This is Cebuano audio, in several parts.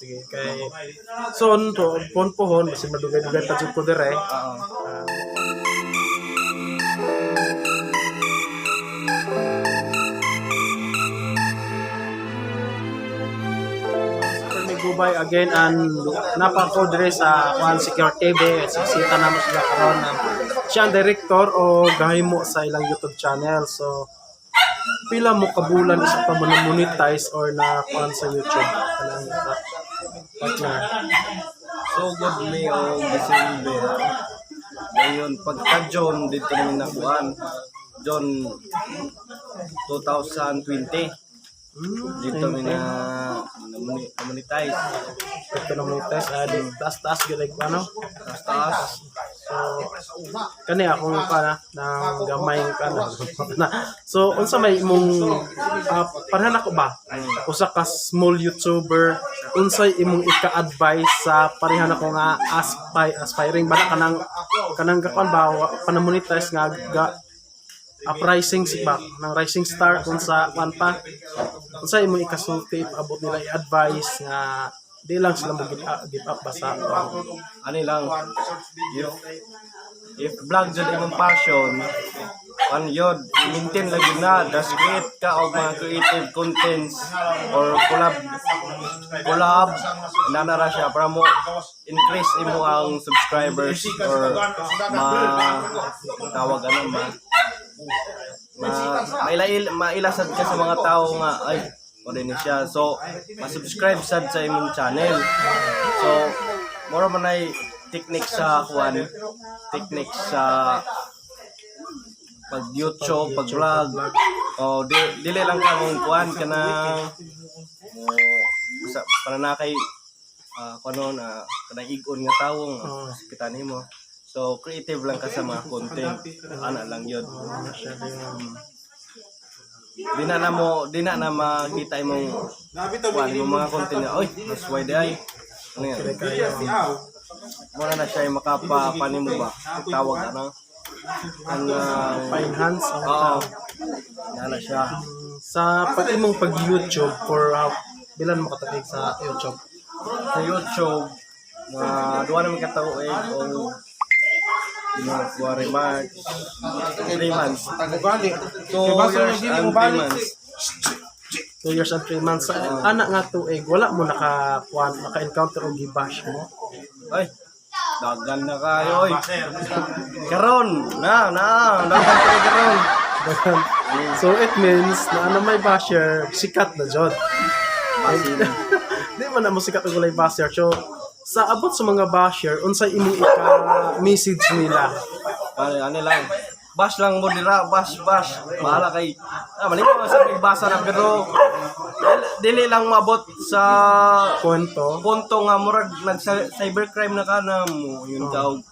Sige, kay soon to pon pohon basi madugay-dugay pa jud ko dire. Oo. Ah, Super may gubay again and napa ko dire sa One Secure TV. Sita namo sila karon. Siya ang director o gahimo sa ilang YouTube channel. So pila mo kabulan isa pa mo na monetize or na kuan sa YouTube kanang partner? So good May o December. Ngayon, pagka John, dito namin nakuan. John 2020. Dito kami na monetize. Ito na monetize, ah, di taas taas gyud ko ano. Taas taas. So kani akong kana nang gamay kana na. So unsa may imong parhan ako ba? Usa ka small YouTuber, unsay imong ika-advise sa parehan ako nga aspiring ba na kanang kanang gakuan ba panamonetize nga ga uprising si ba ng rising star kung sa kuan pa, unsa imong ikasulti abot nila, i-advise nga di lang sila mo give up ba sa Ano lang, if vlog jud imong passion, kan yun, maintain lagi na, das create ka og mga creative contents or collab, collab, nana ra siya para mo increase imo ang subscribers or ma tawag ano ma ma maila mailasad ka sa mga tao nga ay mo ni siya, so ma-subscribe sad sa imong channel. So mura man ay technique sa kuan, technique sa pag YouTube, pag vlog. O di dili lang ka mong kuan kanang mo sa para na kay kuno na kanang igon nga tawo nga kita nimo. So creative lang ka sa mga content. Ana lang yun. Siya din. Di na na makita imong kuan imong mga content nga oy, mas wide ay. Ano yan? Mura na siya yung makapa mo ba? Tawag ano? Ang Pa-enhance ang oo. Na siya. Sa pag imong pag YouTube for bilan mo katuig sa YouTube? Sa YouTube, mga duha naman katuig o mga February, March, 3 months. 2 years and 3 months. 2 years and 3 months. Sa anak nga tuig, wala mo naka kuan, naka-encounter og gibash mo? Ay, dagan na kayo, oy. Karon, na, na, dagan kayo karon. So it means na ano may basher, sikat na jud. Basin. Di man na mo sikat og walay basher. So sa abot sa mga basher, unsay imong ika-message nila? Ano, ano lang. Bash lang mo dira, bash, bash. Bahala kay. Ah, mali mo sa pagbasa na pero dili lang mabot sa Kwento. punto nga murag nag cybercrime na ka na mo yun ka og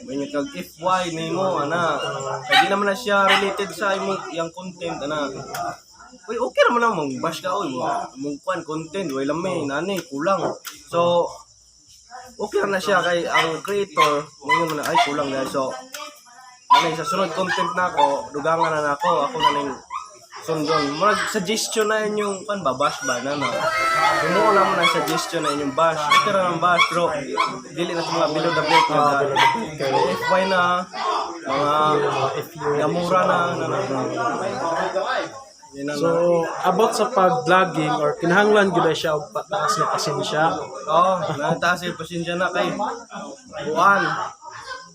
may kag FY nimo ana kay di naman na siya related sa imong iyang content ana. Uy, okay naman na mong bash ka oy mo mong kuan content way lami nani kulang. So okay ra na siya kay ang creator mo na ay kulang na, so ano sa sunod content na ako dugangan na nako ako na ning sundon. Murag suggestion na inyong kan ba, bash ba na na. Himuo na mo na suggestion na inyong bash. Okay ra ng bash pero dili na sa mga below the belt nga. Ah, below the belt. Kay FY na mga If you gamura na na na. Yun ang So, about sa pag-vlogging or kinahanglan gyud ay siya og pataas na pasensya. Oo, oh, nataas yung pasensya na kay kuan.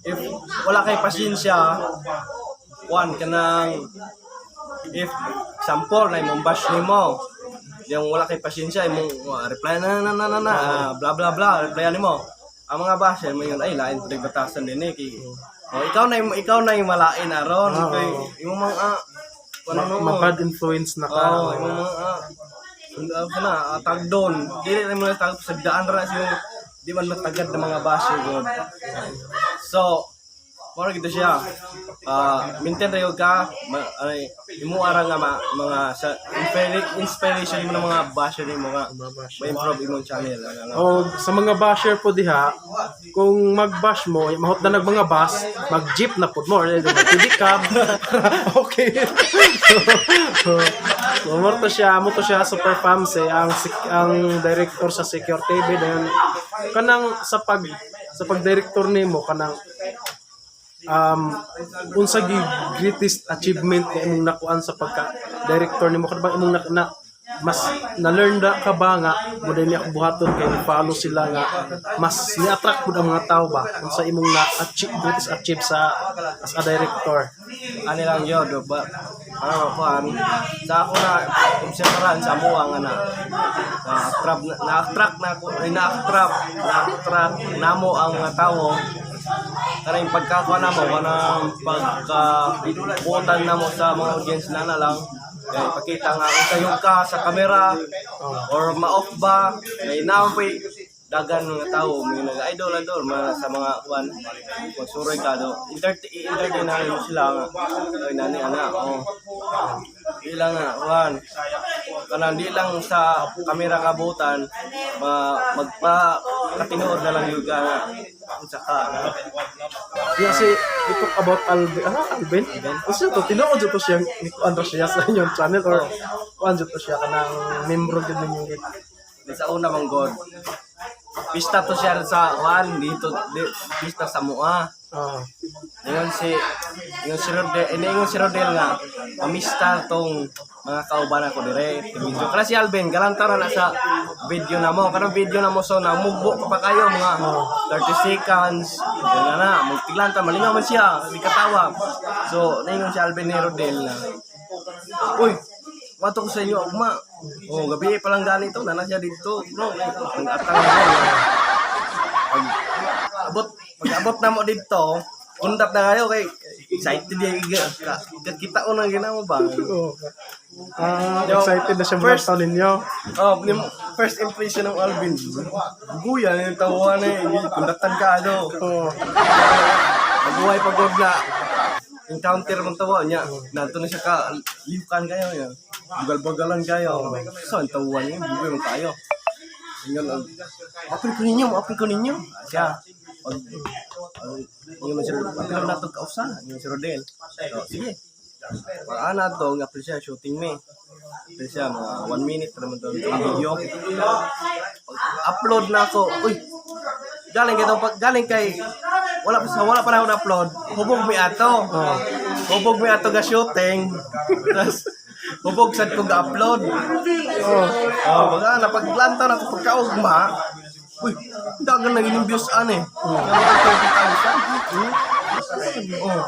If wala kay pasensya, kuan kanang if example na imong bash nimo, yung wala kay pasensya imong reply na na na na, na bla bla bla, reply nimo. Ang mga basher mo yun ay lain pud batasan din eh kay oh, ikaw na yung malain aron kay imong mga kuan Ma, ano mo. ma-bad influence na ka. Oo, yung mga na, tagdon. Dili na mo na tag sagdaan ra siya. Di man matagad ng mga basher god. So, mura gito siya. Maintain ra ka, ma, ay, imo ara nga ma, mga sa inspiration mo ng mga basher nimo nga ma-improve imong channel. Ano, ano. O sa mga basher po diha, kung mag-bash mo, mahot na nag mga bus, mag-jeep na po mo, or mag-TV cab. Okay. So, So, mo to siya, super fam, si ang director sa Secure TV. Then kanang sa pag-director nimo, kanang unsa gi greatest achievement nga imong nakuan sa pagka director nimo? Kada ba imong na mas na-learn da ka ba nga mo din akong buhaton kay follow sila nga mas ni-attract pud ang mga tao ba? Unsa imong na achieve, greatest achieve sa as a director? Ani lang yun, do ba? Parang kuan sa ako na obserbahan sa amuang nga na na-attract na-attract na ako ay na-attract na-attract namo ang mga tawo, kanang pagkakuha namo, kanang pagkabutan namo sa mga audience na na lang kay pakita nga kung sayong ka sa kamera or ma-off ba, kay naa pay dagan mga tao may nag-idol idol mga sa mga kuan, magsuroy ka do, entertain na mo sila nga ay nani ana, oh, di lang nga kuan, kanang di lang sa kamera kabutan ma magpa katinuod na lang yung ka nga unsa ka na. Yeah, si we talk about Alvin. Ah, Alvin? Unsa to? Tinuod jud to siya ni kuan ra siya sa inyong channel or kuan jud to siya, kanang membro jud ninyong? Di sa una mang god. Pista to siya sa kuan dito di, pista sa mua. Ingon si Rodel, ini ingon si Rodel nga mamista tong mga kauban ako dire. Video kana si Alvin, galantaw na na sa video na mo. Kanang video na mo, so namugbo pa kayo mga 30 seconds. Yun na na, magtiglanta malingaw man siya, di katawa. So, naingon si Alvin ni Rodel na, "Uy, wato ko sa inyo, ugma. Oh, gabi pa lang ganito, nana siya dito. No, ang atang na." Pag abot, pag abot na mo dito, kundat na kayo kay excited yan ka, kita ko na ginawa ba. Oh. Ah, Yo, excited na siya first- muna ninyo. Oh, yung first impression ng Alvin. Guya yung tawa na eh, kundatan ka ano. Oh. Mabuhay pag na encounter mong tawa niya. Nato na siya ka liwkan kayo niya. Bugal-bagalan kayo. So, ang tawa niya, bugoy mo kayo. Ingon, ang, "Apil ko ninyo, apil ko ninyo." Siya, pag, ingon man si Rodel, "Apil na ito kausa," ingon si Rodel. So, sige. Pag ana to, nga apil siya, shooting me. Apil siya, mga 1 minute naman to, ang video. Pag upload na ako, uy, galing kay pag galing kay wala pa na ako na-upload, hubog mi ato. Hubog mi ato ga shooting. Tapos hubog sad ko ga-upload. Oh. Oh, baga napaglantaw na ako pagkaugma. Uy, dagan na inyong views ane. Oh. 30,000. Oh.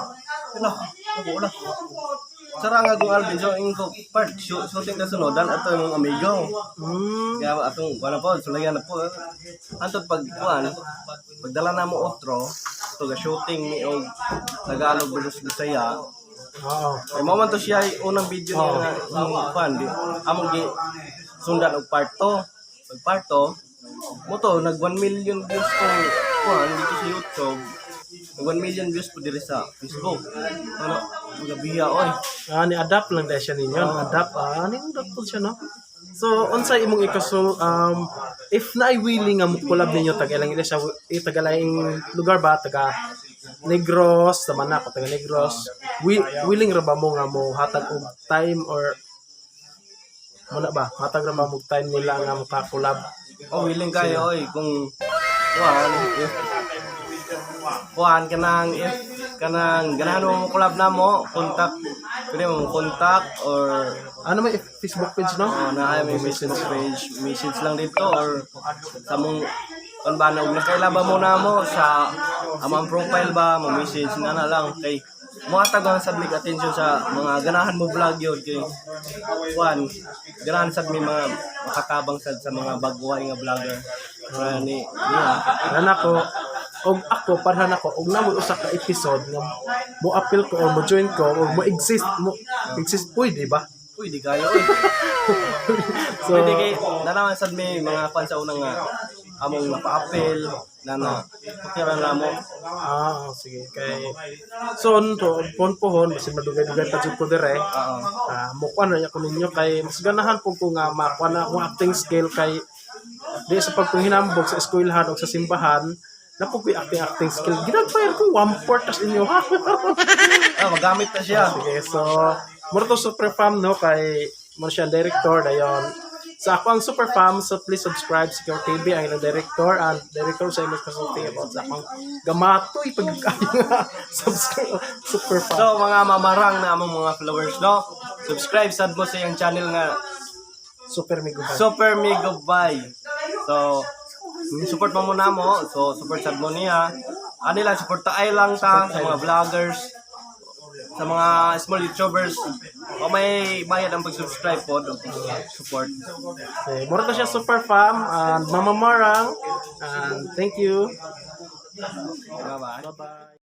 Wala, ako wala. Sara nga kung Alvin, so ingko ko, part, shooting ka sunod, dan ato yung amigo. Kaya atong wala po, sulayan na po. Antod pag kuan, pagdala na mo otro, ito ga shooting ni og Tagalog versus Bisaya. Oo. Ay mo man to siya ay unang video niya nga imong kuan di among gi sundan og part 2. Pag part 2, mo to nag 1 million views ko kuan dito sa YouTube. Nag 1 million views po diri sa Facebook. Ano, gabiya oy. Ah, ni-adapt lang dahil siya ninyo. Adapt. Ah, ni-adapt po siya, no? So, unsa imong ikasul, if naay willing nga mo collab ninyo, taga ilang ila siya, eh, taga laing lugar ba, taga Negros, tama na ako, taga Negros, willing ra ba mo nga mo hatag og time or muna ba, hatag ra ba mo time nila nga maka-collab? Oh, willing kayo oy kung kuan if kuan kanang if kanang ganahan mo collab na mo, contact, pwede mo contact or Ano, may Facebook page, no? Oh, na may Facebook page, message lang dito or sa mong kon ba na og nakaila ba mo na mo sa amang profile ba mo message na na lang kay muhatag ang sad mig attention sa mga ganahan mo vlog yun kay kuan ganahan sad mi mga makatabang sad sa mga baguhay nga vlogger. Kaya ni niya. Parhan ako, og ako parhan ako og namo usa ka episode nga mo appeal ko or mo join ko or mo exist, pwede ba? Uy, di kayo oy. So, Pwede kay nanaman sad mi mga kuan sa unang nga among napa-appeal na na okay ra na mo. Ah, sige, kay so ano to, pon pohon basin madugay-dugay pa jud ko dire. Oo. Ah, mo kuan na ko ninyo kay mas ganahan pud ko nga makuha na akong acting skill kay di sa pagpanghinambog sa eskwelahan o sa simbahan na po ko'y acting acting skill. Ginagbayar ko one fourth tas inyo ha. Ah, magamit na siya. Sige, so mura to super fam, no, kay Mo siya ang director dayon. Sa ako ang Super Fam, so please subscribe si Secure TV ang ilang director and director sa imong kasulti about sa akong gamatoy pag subscribe Super Fam. So mga mamarang na among mga followers, no. Subscribe sad mo sa iyang channel nga Super Miguel. Super Migo Bye. So support mo muna mo. So support sad mo niya. Ani lang, suportaay lang ta sa mga vloggers, sa mga small YouTubers. O may bayad ang pag-subscribe po, o support. Okay, mura to siya, Super Fam and Mama Marang, and thank you. Bye-bye. Bye-bye.